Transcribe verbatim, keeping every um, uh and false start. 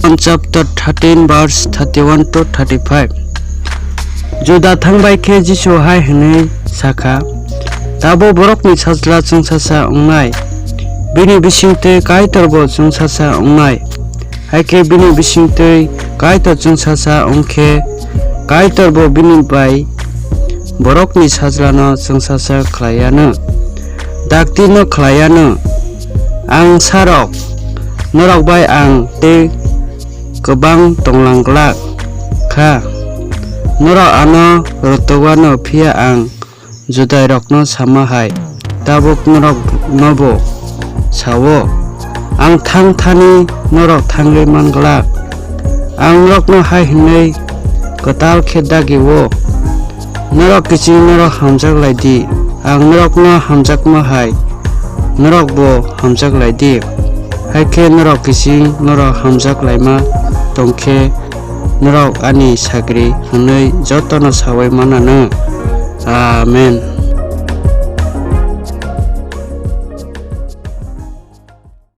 John chapter thirteen, verse thirty-one to thirty-five. Juda thang bai khe Jisu hai hwnwi sa kha, Tabuk Borokni Sajla chẃngsacha wngnai, bini bisingtwi Kaitorbo chẃngsacha wngnai. Hakhe bini bisingtwi Kaitor chẃngsacha wng khe Kaitorbo bini bai Borokni Sajlano chẃngsacha khlai anw, dakti’-no khlai anw. Ang sa rw kha, norok bai ang tei kwbáng tong lang glak kha, norok ano rwtwk anw. Phiya ang Judairokno sama hai tabuk noroknobo sa-o, ang tháng thani norok tháng rwui man glak. Ang norokno hai hwnwi kwtal khe dagi-o, norok kiching norok hamjak lai di. Ang norokno hamjakma hai norokbo hamjak lai di, hakhe norok kiching norok hamjak laima tong khe norok ani sagri hwnwi jotono saui man anw. Amen.